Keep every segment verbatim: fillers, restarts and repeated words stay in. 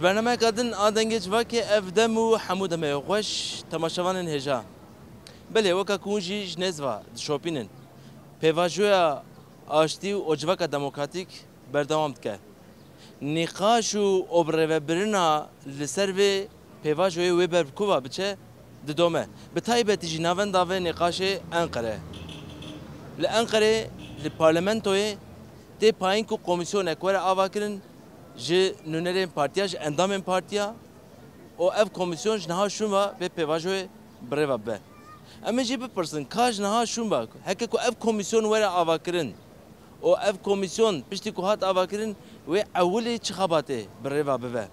Bernameyeka din a Dengê Civakê, ev dem û hemû demê xweş, temaşevanên hêja. Belê, weke ku hûn jî ji nêz ve dişopînin, pêvajoya aştî û civaka demokratîk berdewam dike. Nîqaş û birêvebirina li ser vê pêvajoyê wê ber bi ku ve biçe, didome. Bi taybetî jî navenda vê nîqaşê Enqere. Li Enqerê, li parlamentoyê tê payîn ku komîsyonek were avakirin ji nûnerên partiya, ji endamên partiya û ev komîsyon ji niha şûn ve vê pêvajoyê bi rê ve bibe. Em ê jî bipirsin, ka ji niha şûn ve heke ku ev komîsyon were avakirin û ev komîsyon piştî ku hat avakirin wê ewilî çi xebatê bi rê ve bibe?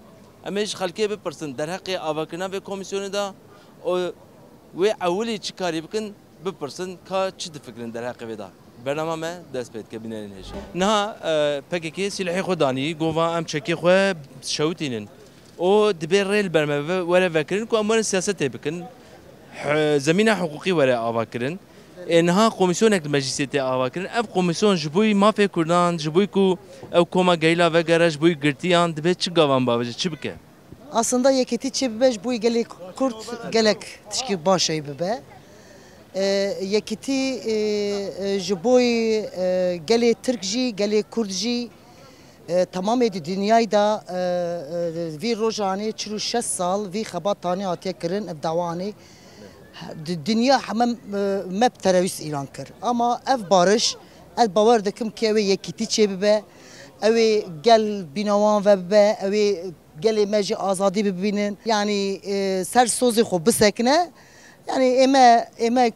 Em ê ji xelkê bipirsin derheqê avakirina vê komîsyonê de û wê ewilî çi karî bikin, bipirsin ka çi difikirin derheqê vê de. Bernama me dest pê dike, bînerên hêja. Niha, e, P K K sîlehê xwe danî, gova em çekê xwe şewitînin. Û dibê rê li ber me ve-, were vekirin ku em werin siyasetê bikin. H-, zemîna hiqûqî were avakirin. Ê niha komîsyonek li meclîsê tê avakirin. Ev komîsyon ji bo mafê Kurdan, ji bo ku ew koma gerîla vegere, ji bo girtiyan dibê çi gavan bavêje, çi bike? Aslında yekîtî çê bibe ji bo gelê Kurd gelek tişkî baş ê bibe. E, yekîtî, e, e, ji bo, e, gelê Tirk jî, gelê Kurd jî, e, temamê di dinyayê de, e, e, vî rojanê çil û şeş sal vî xebatanê hatiye kirin, ev dawanê. Di dinya heme, e, me bi terorîst îlan kir. Ama ev bariş, ez bawer dikim ke ew ê yekîtî çê bibe, ew ê gel bînawan ve bibe, ew ê gelê me jî azadî bibînin. Yanî, e, ser sozê xwe bisekine. Yanî ê me, ê me,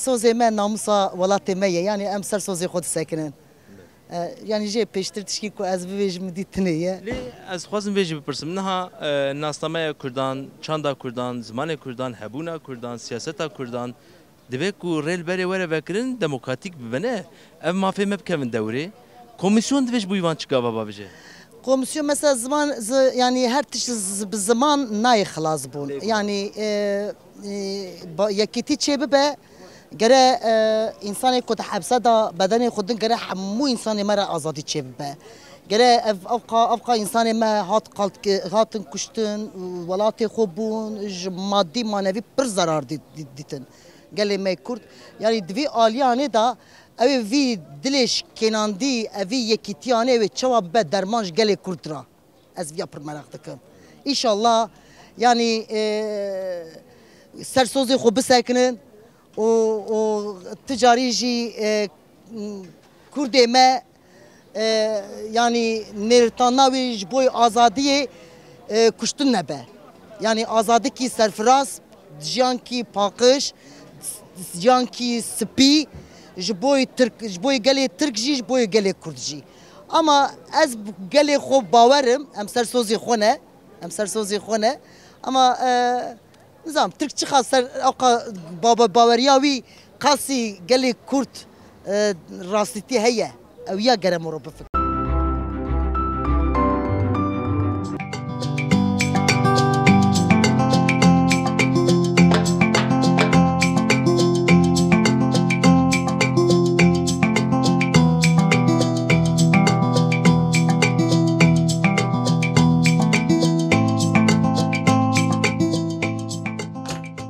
sozê me namûsa welatê me ye. Yanî em ser sozê xwe disekinin. E, yanî jê pêştir tişkî ku ez bibêjim dî tinê ye. Lê ez dixwazim vê jî bipirsim. Niha, e, nasnameya Kurdan, çanda Kurdan, zimanê Kurdan, hebûna Kurdan, siyaseta Kurdan, divê ku rê li berê were vekirin, demokratîk bibine. Ev mafê me bikevin dewrê. Komîsyon divê ji bo van çi gava bavêje? Komîsyon mesela ziman, zi-, yanî her tişt zi-, bi ziman nayê xilas bûn. Lê yanî, e, e, ba-, yekîtî çê bibe, gere, e, însanê ku di hepse de bedenê xwe din, gere hemû însanê me re azadî çê bibe. Gere ev, ev qa, ev qa însanê me hat qalt ki-, hatin kuştin, welatê xwe bûn, ji madî manevî pir zerar dî-, dî-, dîtin. Gelê me Kurd, yanî di vî aliyanê de ew ê vî dilê şikênandî, ev vî yekîtiyanê wê çawa bibe derman ji gelê Kurd re? Ez viya pir meraq dikim. Înşallah, yanî, e, ser sozê xwe bisekinin û, û ti carî jî, e, Kurdê me, e, yanî nêrtana wî ji bo azadiyê, e, kuştin nebe. Yanî azadikî serfiraz, jiyankî paqij, jiyankî spî ji bo Tirk, ji bo gelê Tirk jî, ji bo gelê Kurd jî. Ama ez gelê xwe bawer im, em ser sozê xwe ne, em ser sozê xwe ne. Ama, e, nizanim, Tirk çiqas ser ewqa babe-, baweriya wî qasî gelê Kurd, e, rastîtî heye. Ew ya gere moro bifikir.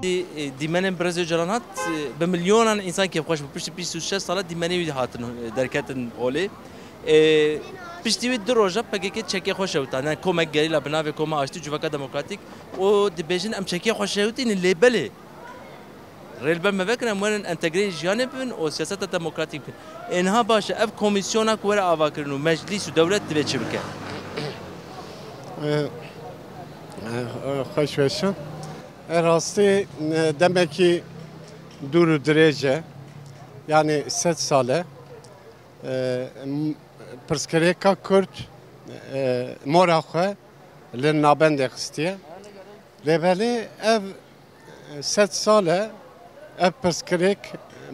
Dî-, dîmenên Birêz Ocalan hat, bi milyonan însan kêfxweş bû. Piştî pênc sed û şeş sala dîmenê wî hatin, derketin holê. Ê, piştî wî du roja P K K çekê xwe şewitand. Yani komek gerîla bi navê Koma Aştî û Civaka Demokratîk û dibêjin, em çekê xwe şewitînin, lê belê rê li ber me vekin, em werin entegreyê jiyanê bibin û siyaseta demokratîk bikin. Ê niha baş e, ev komîsyona ku were avakirin û meclîs û dewlet divê çi bike? E, e, e, xweş weşan. E, rastî, e, demekî dûr û dirêj e. Yani sed sal e. E, m-, pirsgirêka Kurd, e, mora xwe li navendê xistiye. Lê belê ev sed sal e, ev pirsgirêk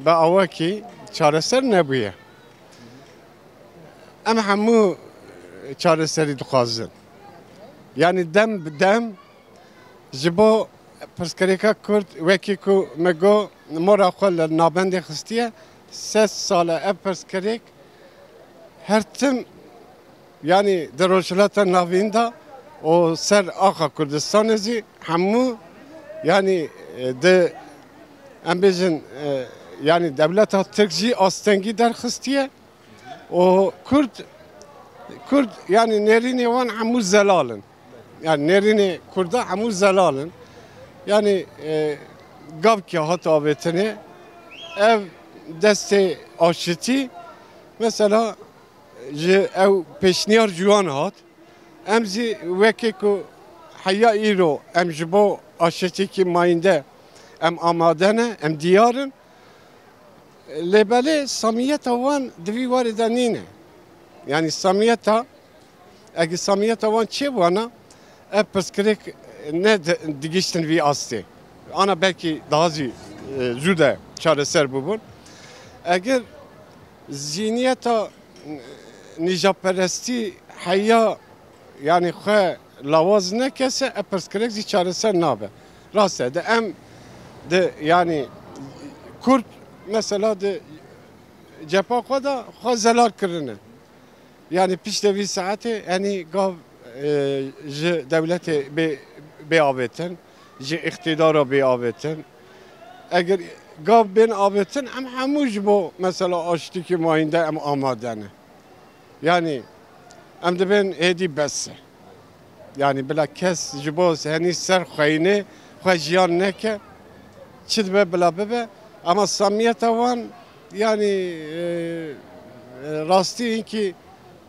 bi awakî çareser nebûye. Em hemû çareserî dixwazin. Yanî dem bi dem ji bo pirsgirêka Kurd, wekî ku me got, mora xwe li navendê xistiye, sed sal e ev pirsgirêk her tim, yanî di Rojhilata Navîn de û ser axa Kurdistanê zî hemû, yanî, e, di, em bêjin, e, yanî dewleta Tirk jî astengî derxistiye û Kurd, Kurd, yanî nêrînê wan hemû zelal in. Yanî nêrînê Kurda hemû zelal in. Yanî, e, gavkê hat avêtinê, ev destê aşitî, mesela, ji ew pêşniyar ji wan hat. Em zî wekî ku heya îro em ji bo aşitîkî mayînde em amade ne, em diyar in. Lê belê samiyeta wan di vî warê de nîne. Yanî samiyeta, egi samiyeta wan çêbûna, ev pirsgirêk ne di-, digihiştin vî astê. Ana belkî daha zî, e, zû de çareser bûbûn. Eger zîniyeta nîjaperestî heya, yanî xwe lawaz nekese, ev pirsgirêk zî çareser nabe. Rast e, di em, di, yanî Kurd mesela di cepha xwe de xwe zelal kirine. Yanî piştê vî saetê enî gav, e, ji dewletê bê, bê avêtin, ji îqtîdara bê avêtin. Eger gav bên avêtin, em hemû ji bo mesela aştîkî mayînde em amade ne. Yanî em dibên êdî bes e. Yanî bila kes ji bo henî ser xweyînê xwe jiyan neke, çi dibe bila bibe. Ama samiyeta wan, yanî, e, e, rastî hinkî,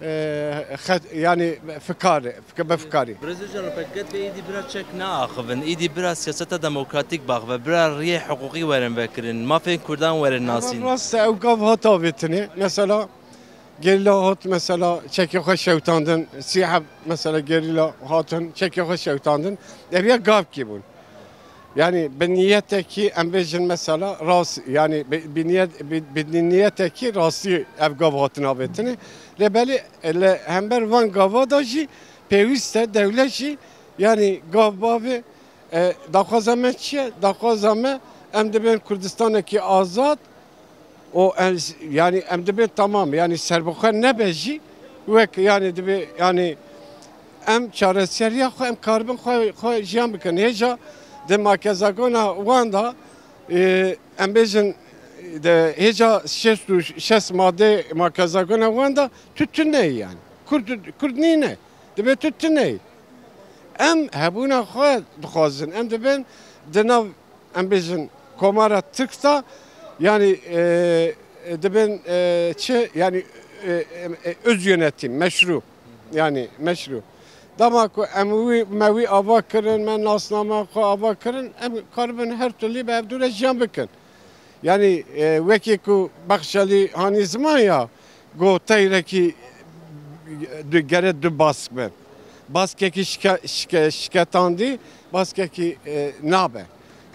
e, xet-, yanî fikar, fik-, bi fikarî. Birêz Ocalan, pekket bê êdî bira çek neaxivin, êdî bira siyaseta demokratîk biaxive, bira riyê hiqûqî werin vekirin, mafên Kurdan werin nasîn. Rast e, ew gav hat avêtinê. Mesela, Gerîla hat mesela çekê xwe şewtandin, sî heb mesela gerîla hatin çekê xwe şewtandin. Ev ya gavkî bûn. Yanî bi niyetekî em bêjin mesela rast, yanî bi, bi niyet, bi, bi niyetekî rastî ev gav hatin avêtinê. Lê belê li hember van gava da jî pêwîst e dewlet jî yanî gav bavê, e, daxwaza me çi ye? Daxwaza me em dibên Kurdistanekî azad, û em, yanî em dibê tamam, yanî serbixwe nebe jî, wek, yanî dibê, yanî em çareseriya xwe, em karibin xwe, xwe jiyan bikin. Hêja di makezagona wan de, e, em bêjin, de hêja şêst û şeş madê makezagona wan de tu tune yî yanî. Kurd, Kurd nîne. Dibê tu tune yî. Em hebûna xwe dixwazin. Em dibên di nav em bêjin komara Tirk de, yanî, e, e, dibin, e, çi, yanî, e, e, e, öz yönetim, meşru, yanî meşru. Dema ku em wî, me wî ava kirin, me nasname xwe ava kirin, em karibin her türlü bi hevdû re jiyan bikin. Yanî, e, wekî ku Baxşelî hanî ziman ya, got teyrekî du, gere du bask bin. Baskekî şike-, şike-, şiketandî, baskekî, e, nabe.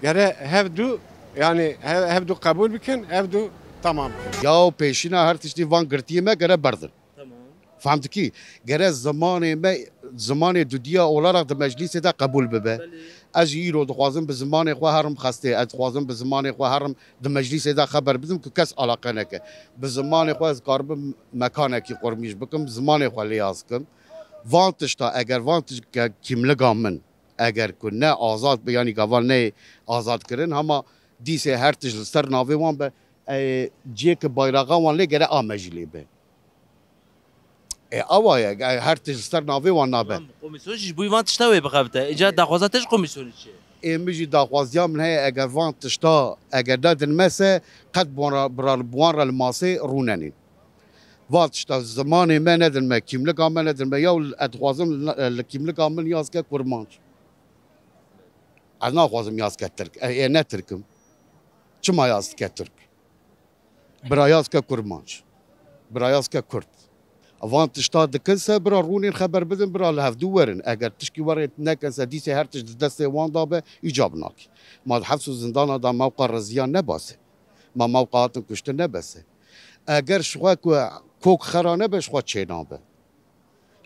Gere hevdu, yanî he-, hevdu qebûl bikin, hevdu tamam bikin. Ya û pêşîna her tiştî van girtiyê me gere berdin. Tamam. Fehm dikî? Gere zimanê me, zimanê dudiya olarak di meclîsê de qebûl bibe. Belê. Ez jî îro dixwazim bi zimanê xwe herim xestê, ez dixwazim bi zimanê xwe herim di meclîsê de xeber bidim ku kes alaqe neke. Bi zimanê xwe ez karibim mekanekî qurmîş bikim, zimanê xwe lê yaz kim. Van tişta, eger van tişt ke-, kîmliga min, eger ku ne azad bi, yanî gava ne azad kirin, hema dîsê her tişt li ser navê wan be, e, ciyê ki bayraxa wan lê gere a me jî lê be. E, awa ye, e, her tişt li ser navê wan nabe. Tamam, komîsyon jî ji bo van tişta wê bixebite. Îca daxwaza te ji komîsyonê çi ye? Ê, min jî daxwaziya min heye, eger van tişta, eger nedin me se, qet bi wan re, bi ra-, bi wan re li masê rûnenîn. Van tişta zimanê me nedin me, kîmlika me nedin me. Ya ez dixwazim li, li kîmlika min yaz ke kurmanc. Ez naxwazim yaz ke tirk. E, ê ne tirk im. Çima yaz dike tirk? Bira yaz ke kurmanc. Bira yaz ke kurd. Van tişta dikin se bira rûnên xeber bidin, bira li hevdû werin. Eger tişkî werê nekin se dîsê her tişt di destê wan de be, îcab nake. Ma di hefs û zindana de mewqa reziya ne bas e. Ma mewqa hatin kuştin ne bes e. Eger ji xwe ku kok xera nebe, ji xwe çênabe.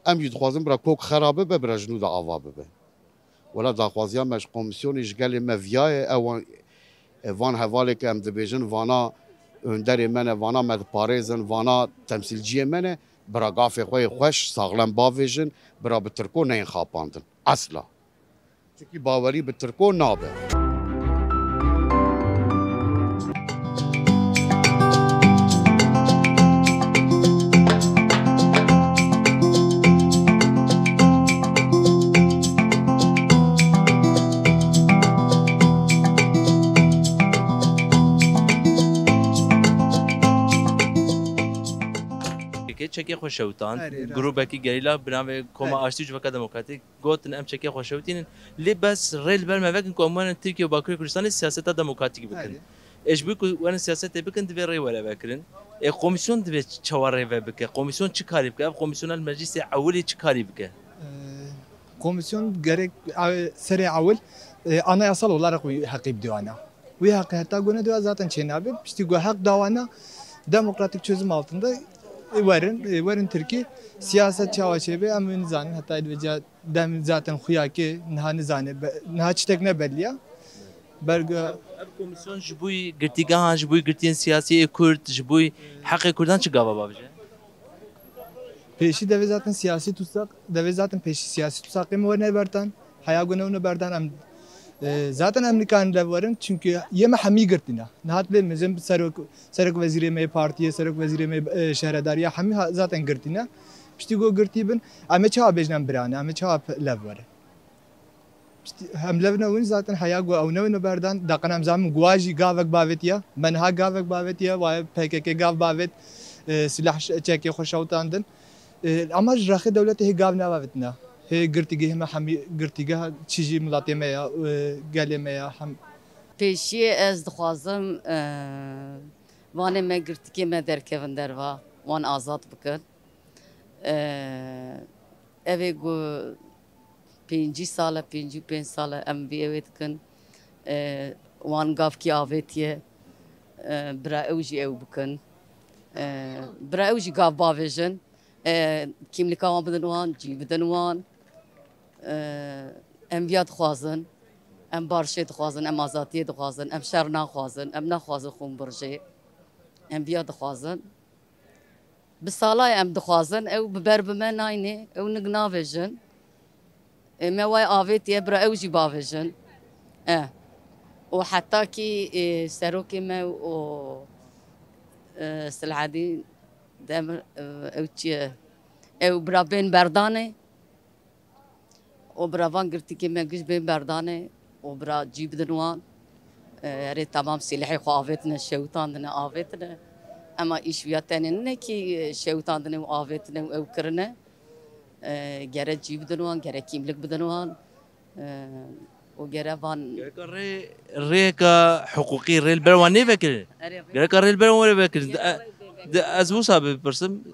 Em jî dixwazin bira kok xera bibe, bira ji nû de ava bibe. Wela daxwaziya me ji komîsyonê, ji gelê me viya ye, ew wan, e, van hevalê ke em dibêjin, vana önderê me ne, vana me diparêzin, vana temsîlciyê me ne, Bira gafê xwe yê xweş, saxlem bavêjin, bira bi tirko neyên xapandin. Esla. Çikî bawerî bi tirko nabe. Çekê xwe şewtan, Erê, rast. Grûbekî gerîla bi navê Koma Erê. Aştî û Civaka Demokratîk gotin, em çekê xwe şewtînin. Lê bes rê li ber me vekin ku em werin Tirkiye û Bakurê Kurdistanê siyaseta demokratîk bikin. Erê. Ê ji bo ku werin siyasetê bikin, divê rê were vekirin. Ê, komîsyon divê çawa rê ve bike? Komîsyon çi karî bike? Ev komîsyona li meclîsê ewilî çi karî bike? Ee, Komîsyon gerek, e, serê ewil, e, anayasal olarak wî heqî bidî wana. Wî heqî heta ku nediwa zaten çênabe. Piştî ku heq da wana, demokratik çözüm altında, e, werin, e, werin Tirkî. Siyaset çawa çêbe, em wê nizanin. Heta vêca dem zaten xuyakê niha nizane, be-, niha çitek ne belliya. Berga Ev komîsyon ji bo girtîgehan, ji bo girtiyên siyasî ê Kurd, ji bo heqê Kurdan çi gava bavêje? Pêşî devê zaten siyasî tusak, devê zaten pêşî siyasî tusakê me were berdan. Heya gune wine berdan em, e, zaten em nikarin lev werin, çimkî yê me hemî girtîne. Nihat lê mezin serok, serok wezîrê me yê partiyê, serok wezîrê me yê, e, şehredariya hemî ha-, zaten girtîne. Piştî ku girtî bin, em ê çawa bêjin em birane, em ê çawa pe-, lev were. Piştî, hem lev newin zaten heya ku ew newin berdan, daqan em zamin guwa jî gavek bavêtiye. Me niha gavek bavêtiye, waye P K K gav bavêt, e, silah ş-, çekê xwe şewtandin. E, ama ji rexê dewletê hê gav navavêtine. Hê girtîgehê me hemî girtîgeha çi jî miletê me ya, e, gelê me ya hem. Pêşiyê ez dixwazim, e, vanê me girtîgê me derkevin derva, wan azad bikin. E, ev ê ku pêncî sal e, pêncî û pênc sal e em vî ew ê dikin. E, wan gavkî avêtiye. E, bira ew jî ew bikin. E, bira ew jî gav bavêjin. E, kîmlika wan bidin wan, cî bidin wan. E, em viya dixwazin. Em barişê dixwazin, em azadiyê dixwazin, em şer naxwazin, em naxwazin xûn birjê. Em viya dixwazin. Bi sala ye em dixwazin, ew bi ber bi me nayne, ew nik navêjin. Ê, me wayê avêtiye, bira ew jî bavêjin. E. Û heta kî, ê, serokê me û, ê, Silahedîn Demir, ê, ew çi ye? Ew bira bên berdanê. Û bira van girtîkê me giş bên berdanê û bira cî bidin wan. E, herê temam silehê xwe avêtine, şewitandine, avêtine. Ema îş wiya tenê nine kî, e, şewitandine û avêtine û ew kirine. E, gere cî bidin wan, gere kîmlik bidin wan. E, û gere van Gereka rê, rêyeka hiqûqî rê li ber wan nêvekirin. Erê, rê Gereka rê li ber wan were vekirin. Gereka rê bê vekirin. Di, ez wisa bipirsim.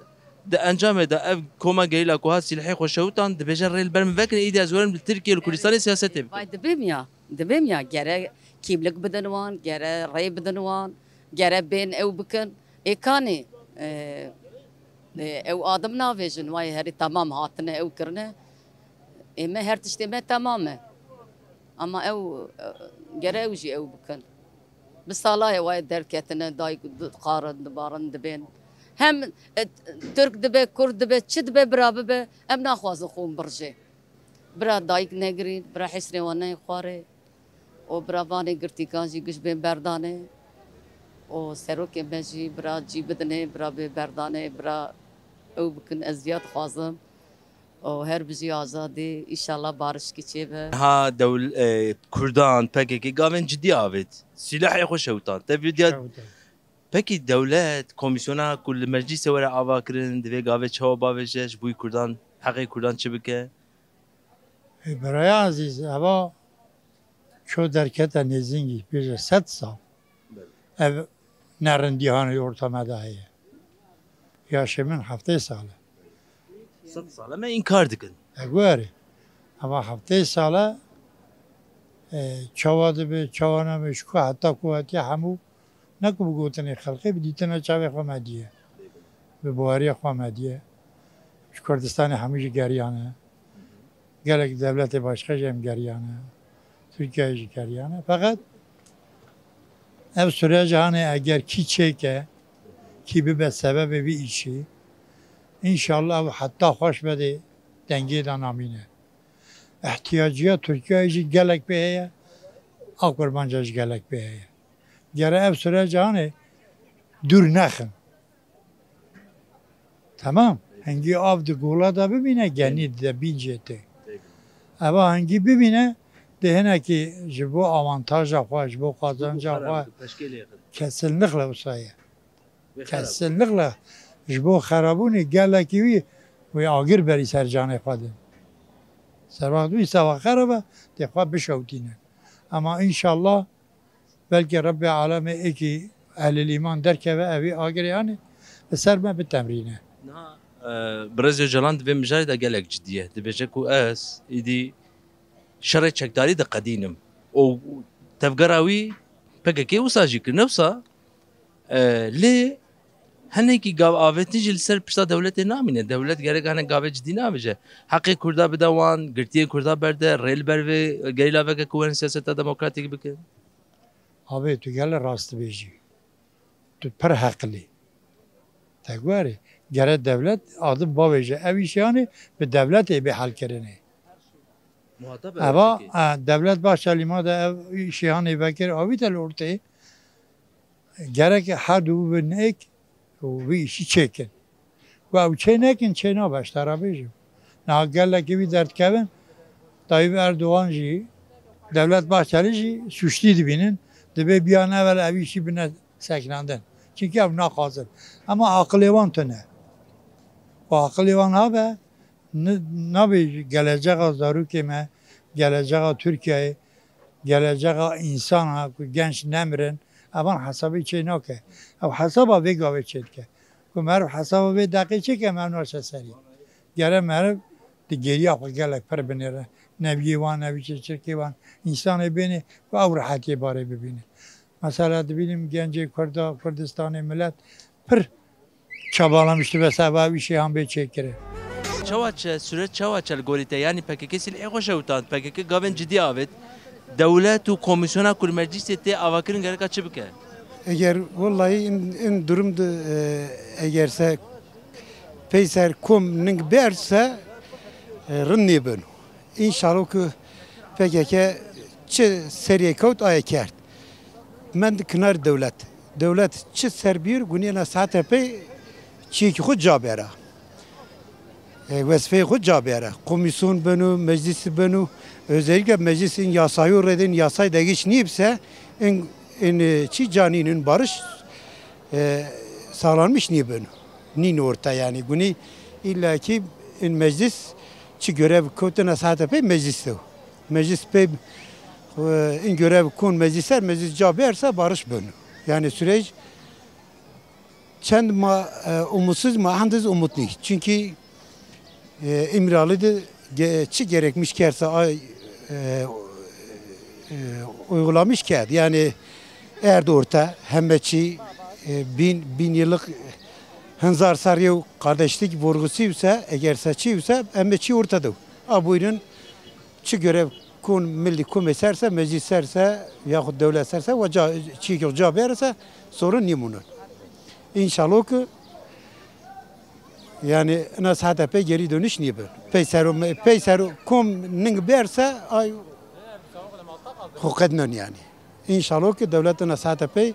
Di encamê de ev koma gerîla ku hat sîlehê xwe şewitan, dibêje rê li ber min vekin, îdî ez werim li Tirkiye, li Kurdistanê siyasetê bikim. Vay, dibêm ya, dibêm ya. Gere kîmlik bidin wan, gere rê bidin wan, gere bên ew bikin. Ê kanê, e, e, ew adim navêjin, vay herî temam hatine ew kirine. Ê me her tiştê me temam e. Ama ew, e, gere ew jî ew bikin. Bi sala ye waye derketine, dayik dixwarin, dibarin, dibên. Hem, e, Tirk dibe, Kurd dibe, çi dibe, bira bibe, em naxwazin xwe birjê. Bira dayik negirîn, bira hêsrê wan neyê xwarê. Û bira vanê girtîkan jî giş bên berdanê. Û serokê me jî bira cî bidinê, bira bê berdanê, bira ew bikin, ez viya dixwazim. û her bijî azadî, înşallah barişkî çêbe. Ha dewl-, e, Kurdan, P K K gavên cidî avêt. Sîlehê xwe şewtan. Te vî diya Şewtan. Pekî dewlet, komîsyona ku li meclîsê were ava kirin, divê gavê çawa bavêje, ji bo Kurdan, heqê Kurdan çi bike? E, biraya ezîz, eva ço derkete nêzîngî, bêje sed sal. Belê. Ev nerindî hanê orta me de heye. Yaşê min heftê sal e. Sed sal e me înkar dikin. E, guherê. Ema heftê sal e, e, çawa dibe, çawa nebe, ji ku heta ku hatiye hemû ne ku bi gotinê xelkê, bi dîtina çavê xwe me diye. Bi baweriya xwe me diye. Ji Kurdistanê hemû jî geriyane. Gelek dewletê başqa jî em geriyane. Tirkiye jî geriyane. Feqet ev sürece hanê eger kî çêke, kî bibe sebebê vî îşî, Înşallah ew heta xweş be dê dengê de namîne. Îhtiyaciya Tirkiyeyê jî gelek pê heye, a Kurmanca jî gelek pê heye. Gere ev sürece hanê dûr nexin. Temam. Hingî av di gola de bibîne, genî de bîn jê tê. Eva hingî bibîne, dê hinekî ji bo avantaja xwe, ji bo qazanca xwe, kesinlikle wisa ye. Kesinlikle ji bo xerabûnê gelekî wî, wê agir berî ser canê xwe din. Serwext wî seva xerab e, dê xwe bişewtîne. Ema înşallah belkî Rebbê alemê êkî ehlil îman derkeve, evî agirê anê li ser me bitemrîne. Niha, e, Birêz Ocalan di vê mijarê de gelek cidî ye. Dibêje ku ez îdî şerê çekdarî diqedînim. Û tevgera wî P K K wisa jî kir. Ne wisa, e, lê hinekî gav avêtin jî li ser pişta dewletê namîne. Dewlet gerek hinek gavê cidî navêje. Heqê Kurda bide wan, girtiyên Kurda berde, rê li ber vê gerîlaveke ku werin siyaseta demokratîk bikin. Abê, tu gelek rast dibêjî. Tu pir heqlî. Te guherî. Gere dewlet adim bavêje. Ev îşê anê bi dewletê bê helkirinê. Eva, e, dewlet Bahçelî ma de ev îşê anê vekir, avîte li ortê. Gerek her du bibin êk û vî îşî çêkin. Ku ew çê nekin, çê nabe, ji te re bêjim. Niha gelekî wî derdikevin, Tayyip Erdogan jî, Devlet Bahçeli jî suçlî dibînin. Dibê biyan evel ev îşî bine sekinandin. Çimkî ew naxwazin. Ema aqilê wan tune. Ku aqilê wan habe, n-, nabê gelecexa zarokê me, gelecexa Tirkiyeyê, gelecexa însana ku genç nemirin, evan hesabê çê nake. Ew hesaba vê gavê çê dike. Ku meriv hesaba vê deqê çêke, meriv naçe serî. Gere meriv di geriya xwe gelek pir binêre. Neviyê wan, nevî çirkê wan, însanê bênê ku ew rehetiyê barê bibîne. Mesela dibînim gencê Kurda, Kurdistanê, milet pir çabalamiş dibe seba wî şêhan bê çêkirin. Çawa çe, süreç çawa çe li gorî te? Yanî P K K silhê xwe şewitand, P K K gavên cidî avêt. Dewlet û komîsyona ku li meclîsê tê avakirin gereka çi bike? Eger wellahî in, in durum de, e, eger se peyser kom ning berse, e, rind nêbin. Înşallah ku P K K çi seriyê kewt aye kerd. Mend kinar dewlet. Dewlet çi ser bîr gunê na saete pey çiyekî xwe ca bera. E, wezifeyê xwe ca bera. Komîsyon beno, meclis beno. Özellikle meclis in yasayı redin, yasayı da geç niyipse in, in, e, çi canîn in barış, e, sağlanmış nîbin. Nîn orta yani. Gunî illa ki in meclis çi görev kewtine saete pey meclis de. Meclis pey, e, in görev kon meclis ser, meclis ca berse barış bin. Yani süreç çend ma, e, umutsuz ma, hendiz umutlu. Çünkü, e, İmralı de ge-, çi gerekmiş kerse ay, e, e, uygulamış kerd. Yani erd orta, hemme çi, e, bin, bin yıllık hınzar sar yew kardeşlik vurgusu ise, eger seçi ise, hemme çi ortada. A buyurun, çi görev kon milli komê serse, meclis serse, yahut devlet serse, ve ca, çi yok ca berse, sorun nimunun. İnşallah ki, yani, ina saate pey geri dönüş niye bir? Peyser, peyser kom ning berse, ay, hukednon yani. Înşallah ki dewlet ina saete pey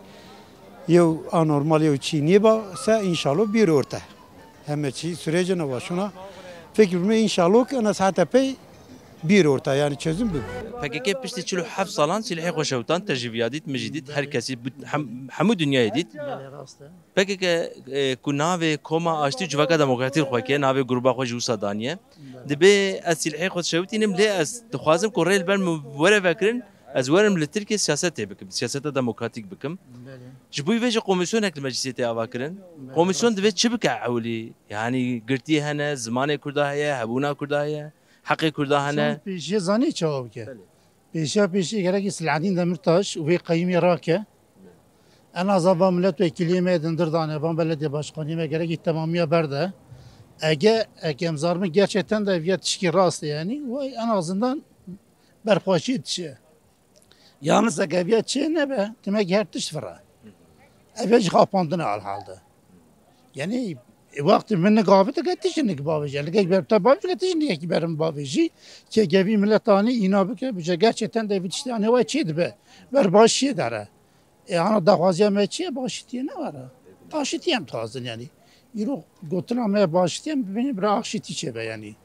yew anormal yew çî nêba se înşallah bir orte. Heme çî sürecine başına fikir me înşallah ki ina saete pey bir orte yani çözüm bu. P K K piştî çil û heft salan silhê xwe şewtan te jî viya dît, min jî dît, her kesî, hem, hemû dinyayê dît. Belê, rast e. P K K, e, ku navê Koma Aştî û Civaka Demokratîk xwe ke, navê gruba xwe jî wisa daniye. Belê. Dibê ez silhê xwe dişewitînim, lê ez dixwazim ku rê li ber min were vekirin, ez werim li Tirkiyê siyasetê bikim, siyaseta demokratîk bikim. Belê. Ji bo vê jî komîsyonek li meclisê tê ava kirin. Belê, rast e. Komîsyon divê çi bike ewilî? Yanî girtiyê hene, zimanê Kurda heye, hebûna Kurda heye, heqê Kurda hene. Komîsyon pêşiyê zanî çawa bike? Belê. Pêşiya pêşî gerekî Selahaddîn Demirtaş û vê qeyûmê rake. En azından van milletvekiliyê me dindir dane, van belediye başkaniyê me gerekî temamiya berde. Ege, ege em zarmin gerçekten de ev ya tişkî rast e yani. Vay en azından berxweşiyê dişe. Yalnız ege ev ya çê nebe, demek her tişt vira. Ev ya jî xapandine alhalde. Yani E, wextê min nik avê, tu ke tiştê nik bavêje. Nik ek ber te bavêje, ke tiştê nik ekî ber min bavêjî. Ke gevî milet anî îna bike, bije gerçekten de vî tiştê anê wê çê dibe. Ber başiyê dere. E, ana daxwaziya me çi ye? Başîtiyê ne were. Aşîtî em dixwazin yanî. Îro gotina me başîtî em bibînin bira aşîtî çêbe yanî.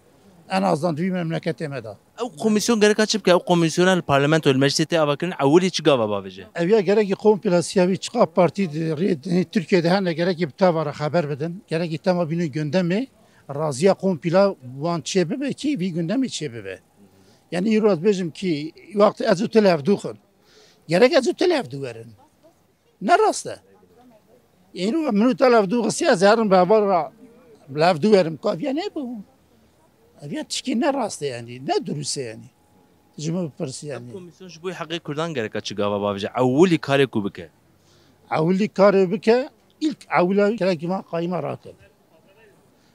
En azdan di vî memleketê me de. Ew komîsyon gereka çi bike? Ew komîsyona li parlamento, li meclisê tê avakirin, ewilî çi gava bavêje? Ev ya gerekî komple siyavî çiqa partî di rê di Tirkiyeyê de hene gerekî bi teva re xeber bidin. Gerekî tema bînin gündemê, raziya kompîla wan çê bibe kî vî gündemê çê bibe. Yanî îro ez bêjim kî wextê ez û tu li hevdû xin. Gerek ez û tu li hevdû werin. Ne rast e. Îro min û te li hevdû xistiye, ez herim bi heval re li hevdû werim. Ka ev ya nebû. Ev ya tişkî ne rast e yanî. Ne durust e yanî. Ji min bipirsî yanî. Ev komîsyon ji bo heqê Kurdan gereka çi gava bavêje? Ewilî karê ku bike. Ewilî karê bike, îlk ewila gerekî van qayîma rakin.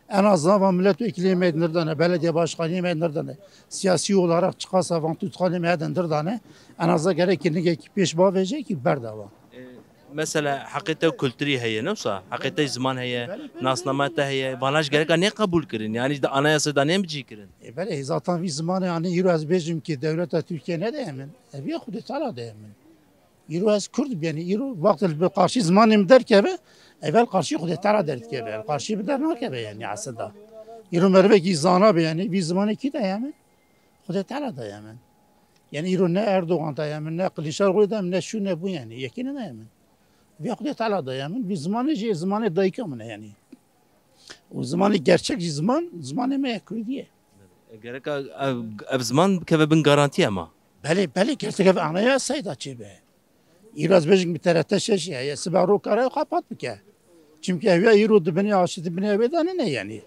En azından van milletvekiliyê me nirdan e, belediye başkaniyê me nirdan e. Siyasî olarak çiqasa van tutxanê me hedin nirdan e. En azından gerekî nigekî pêş bavêje kî berdewam. E, mesela heqê te kulturî heye, ne wisa? Heqê te ziman heye, nasnama te heye. Vana ji gereka nê qebûl kirin. Yanî di anayasê de nê bicî kirin. E, belê, zaten vî zimanê, yanî îro ez bêjim ki dewleta Tirkiye ne de hemin. Ev ya Xwedê Teala de hemin. Îro ez Kurd bî, yanî îro wextê li bi qarşî zimanê min derkeve, ev el qarşî Xwedê Teala derdikeve, el qarşî bi dernakeve yanî aslında. Îro merivekî zana be yanî, vî zimanê kî daye min? Xwedê Teala daye min. Yanî îro ne Erdogan daye min, ne Kiliçdaroglu daye min, ne şu ne bu yanî, yekî ne daye min. Vî Xwedê Teala daye min, vî zimanê jî zimanê dayika min e yanî. Û zimanê gerçek jî ziman, zimanê me ye Kurdî ye. Gereka ev, ev ziman bikeve bin garantiya ma. Belê, belê, gerçek ev anayasayê da çêbe. Îro ez bêjim bi T R T şeş heye, sibe ro kare xapat bike. Çimkî ev ya îro di binê aşî, di binê wê de nine yanî.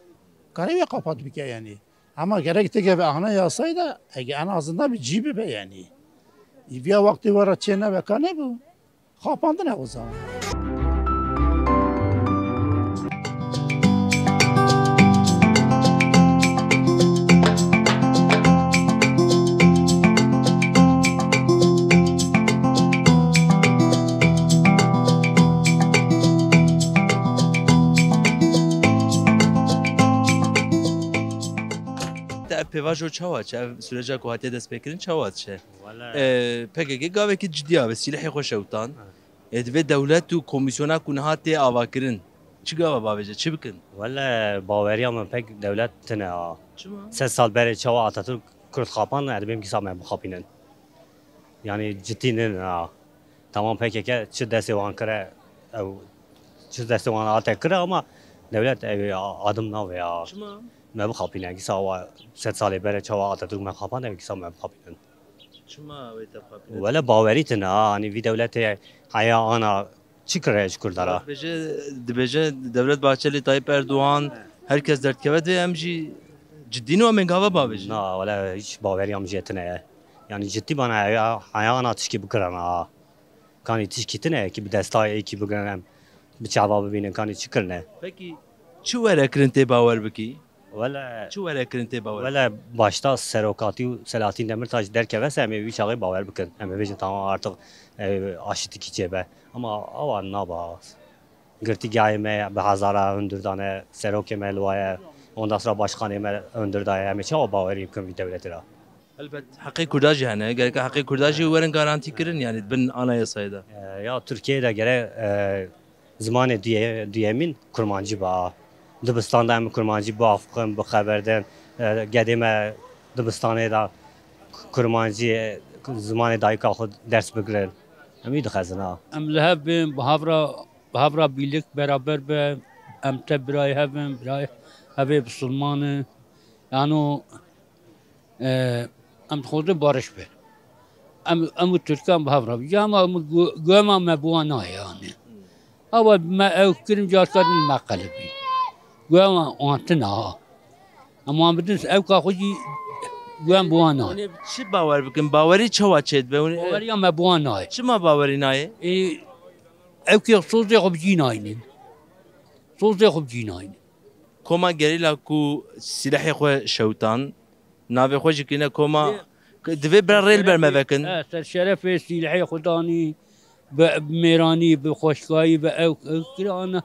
Kare wê xapat bike yanî. Ama gerek têkeve anayasayê de, ege en azından bi cî bibe yanî. Îviya wextê we re çê nebe ka nebû. Xapandine o zaman. Te ev pêvajo çawa çi? Ev süreca ku hatiye destpêkirin çawa diçe? Wele. E, P K K gavekî cidî ave, sîlehê xwe şewtan. Ha. Ê, divê dewlet û komîsyona ku niha tê avakirin, çi gava bavêje, çi bikin? Wele, baweriya min pek dewlet tune a. Çima? Sed sal berê çawa Atatürk Kurd xapand, ez dibêm kîsa me bixapînin. Yanî cidî nînin a. Tamam P K K çi destê wan kire, ew çi destê wan hate kire ama dewlet ew adim navê a. Çima? Me bixapîne, kîsa wa sed salê berê çawa Atatürk me xapand, ew kîsa me bixapînin. Çima wê te xapîne? Wele bawerî tune ha, hanî vî dewletê heya ana çi kire ji Kurda ra? Dibêje, dibêje Devlet Bahçeli, Tayyip Erdoğan, herkes derdikeve dê em jî cidî ne em ê gava bavêjin. Na, wele hiç baweriya min jê tune ye. Yanî cidî bana heya, heya ana tişkî bikirana ha. Kanî tişkî tune ye ki bi destayê êkî bigirin em bi çava bibînin kanî çi kirine. Pekî çi were kirin tê bawer bikî? Wele, çi were kirin tê bawer? Wele başta serokatî û Selahattin Demirtaş derkeve se em ê wî çaxê bawer bikin. Em ê bêjin tamam artık, e, aşitikî çêbe. Ama awa naba. Girtîgehê me bi hezara hundir dane, serokê me li wa ye, ondan sonra başkanê me hundir daye. Em ê çawa bawerî bikin vî dewletê ra? Elbet heqê Kurda jî hene. Gerek heqê Kurda jî werin garantî kirin, yani bin anayasayê de. E, ya Tirkiyeyê de gere, e, zimanê duye-, duyemîn Kurmancî ba. Dibistan de em Kurmancî biafiqin, bixeber din. E, gedê me dibistanê de Kurmancî, zimanê dayika xwe ders bigirin. Em wî dixwezin ha. Em li hev bin, bi hev re, bi hev re bîlik beraber be. Em te birayê hev in, birayê hevê bisilman in. Yano, e, em dixwazin bariş be. Em, em û Tirkan bi hev re. Ya ma em gu-, guhema me bi wan nayê, yanî. Ewa me ew kirin carkar din me qelibî. Guhema wan tune ha. Em wan bidin ew ka xwe jî guhem bi wan nayê. Hûn ê çi bawer bikin? Bawerî çawa çêdibe? Hûn ê Baweriya me bi wan nayê. Çima bawerî nayê? Ê, ew kê sozê xwe bi cî nayînin. Sozê xwe bi cî nayînin. Koma gerîla ku sîlehê xwe şewtan, navê xwe jî kirine koma, Ê, divê bira rê li ber me vekin. He, ser şerefê sîlehê xwe danî, bi mêranî, bi xweşkayî, bi ew, ew kira ana.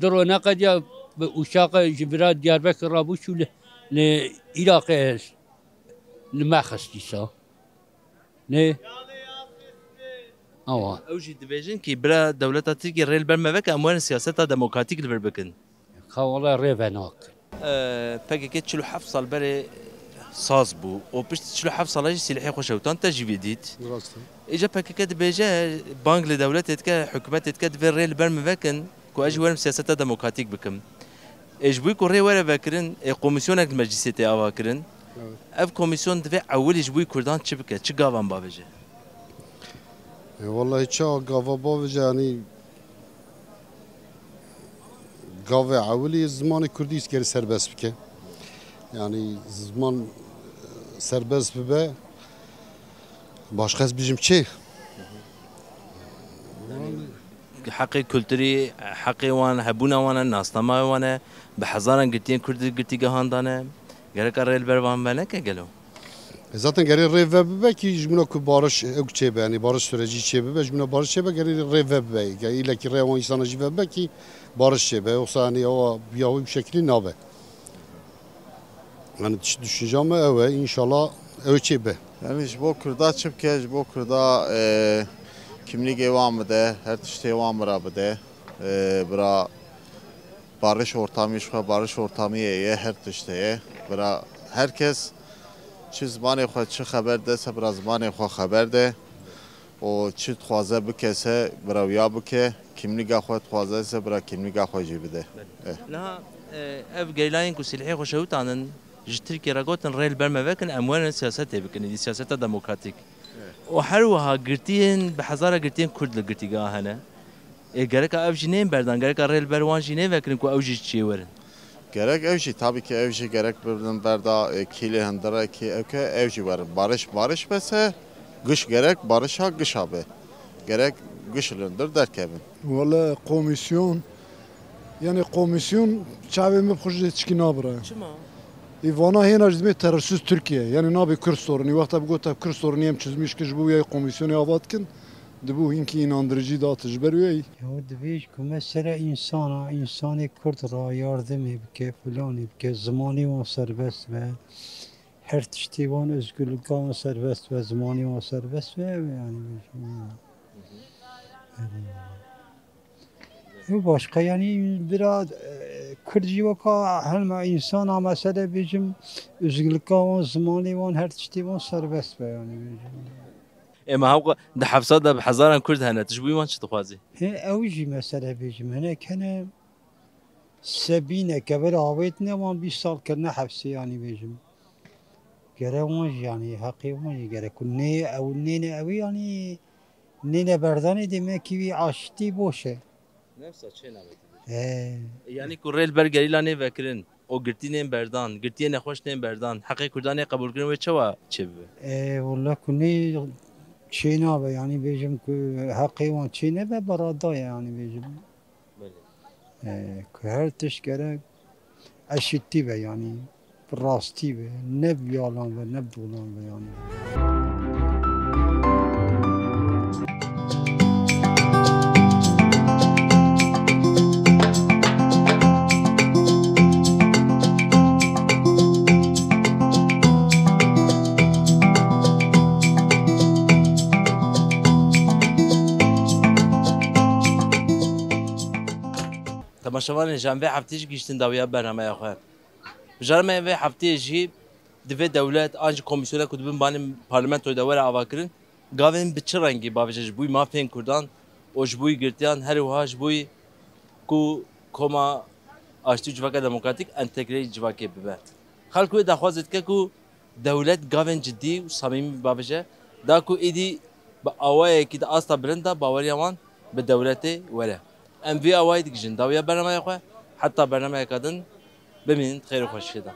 Di ro neqediya Bi uçaqa ji vira Diyarbekir rabû çû li, li Iraqê li me xist dîsa. Nê? Awa. Ew jî dibêjin kî bira dewleta Tirkiyê rê li ber me veke, em werin siyaseta demokratîk li vir bikin. Ka wele rê venak. P K K çil û heft sal berê saz bû û piştî çil û heft sala jî sîlehê xwe şewtan te jî vê dît. Rast e. Îca P K K dibêje, bang li dewletê dike, hikûmetê dike, divê rê li ber min vekin ku ez jî werim siyaseta demokratîk bikim. Ê ji bo ku rê were vekirin, ê komîsyonek li meclîsê tê ava kirin. Evet. Ev komîsyon divê ewilî ji bo Kurdan çi bike, çi gavan bavêje? E, wallahî çawa gava bavêje, yanî gavê ewilî zimanê kurdî gerî serbest bike. Yanî ziman, e, serbest bibe, başqa ez bijim çi? Heqê kulturî, heqê wan, hebûna wan e, nasnamaya wan e, bi hezaran girtiyên kurd di girtîgehan de ne. Gereka rê li ber van veneke gelo? E, zaten gerê rê ve bibe kî ji mina ku bariş ew çêbe, yanî bariş süreci çêbibe, ji mina bariş çêbe, gerê rê ve bibe. Ge-, îlekî rê wan însana jî ve bibe kî bariş çêbe. Yoksa yanî ewa bi ya wî şekilî nabe. Yanî düş-, düşünce me ew e, înşallah ew çêbe. Yanî ji bo Kurda çi bike, ji bo Kurda, e, kimlîgê wan bide, her tiştê wan bira bide. E, bira barış ortamî ji xwe, barış ortamî ye, her tiştê ye. Bira her kes çi zimanê xwe, çi xeber de se bira zimanê xwe xeber de. û çi dixwaze bike se bira wiya bike, kimlîga xwe dixwaze se bira kimlîga xwe jî bide. Belê. Eh. Niha, e, ev gerîlayên ku sîlehê xwe şewitandin, ji Tirkiyê re gotin, rê li ber me vekin, em werin siyasetê bikin, êdî siyaseta demokratîk. Eh. Û her wiha girtiyên, bi hezara girtiyên Kurd li girtîgeha hene. Ê, gereka ev jî nên berdan, gereka rê li ber wan jî nêvekirin ku ew jî ji çiyê werin. Gerek ew jî, tabii ki ew jî gerek bibin berda, e, kîlê hundirekî, ew ke ew jî werin. Barış, barış bese, giş gerek, barışa gişa be. Gerek giş li hundir derkevin. Wele komisyon, yani komisyon çavê min bi xwe jî lê tişkî nabire. Çima? Î vana hêna ji dibê terörsüz Türkiye. Yani nabê Kürt sorunî. Wexta bi gote Kürt sorunî em çözmüş ki ji bo wî komisyonê ava dikin. Dibû hinkî înandirici date ji ber wê. Ya divê ji ku mesele însan a, însanê Kurd ra yardimê bike, filanê bike, zimanê wan serbest be, her tiştê wan, özgürlüka wan serbest be, zimanê wan serbest be, ew e yani. Ew başka yani bira, e, Kurd jî weka hema însan a mesele bêjim, özgürlüka wan, zimanê wan, her tiştê wan serbest be yani bêjim. Ê, me hewqa di hefsa de bi hezaran Kurd hene, tu ji bo wan çi dixwazî? He, ew jî mesele bêjim. Hinek hene sebîneke vir avêtine wan bîst sal kirine hefsê, yanî bêjim. Gere wan jî, yanî heqê wan jî gerek ku nê ew nêne ew, yanî nêne berdanê, demekî wî aştî boş e. Nefsa çê nabetî. He. Yanî ku rê li ber gerîla nê vekirin û girtî nên berdan, girtiyê nexweş nên berdan, heqê Kurdan nê qebûlkirin wê çawa çêbibe? E, wele ku nê çê nabe, yanî bêjim ku heqê wan çê nebe, berada ye, yanî bêjim. Belê. E, ku her tişt gerek eşîtî be, yanî bi rastî be, ne bi yalan be, ne bi dolan be, yanî. Temaşevanên ji em vê heftê jî gihîştin dawiya bernameya xwe. Bijara me vê hefteyê jî divê dewlet an jî komîsyona ku di bin banê parlamentoyê de were avakirin, gavên bi çi rengî bavêje ji bo mafên Kurdan û ji bo girtiyan, her wiha ji bo ku koma aştî û civaka demokratîk entegreyê civakê bibe. Xelk wê daxwazê dike ku dewlet gavên cidî û samîmî bavêje, da ku êdî bi awayekî di asta bilind de baweriya wan bi dewletê were. Em vî awayî digihîjin dawiya bernameya xwe, heta bernameyeka din bimînin di xêr û xweşiyê de.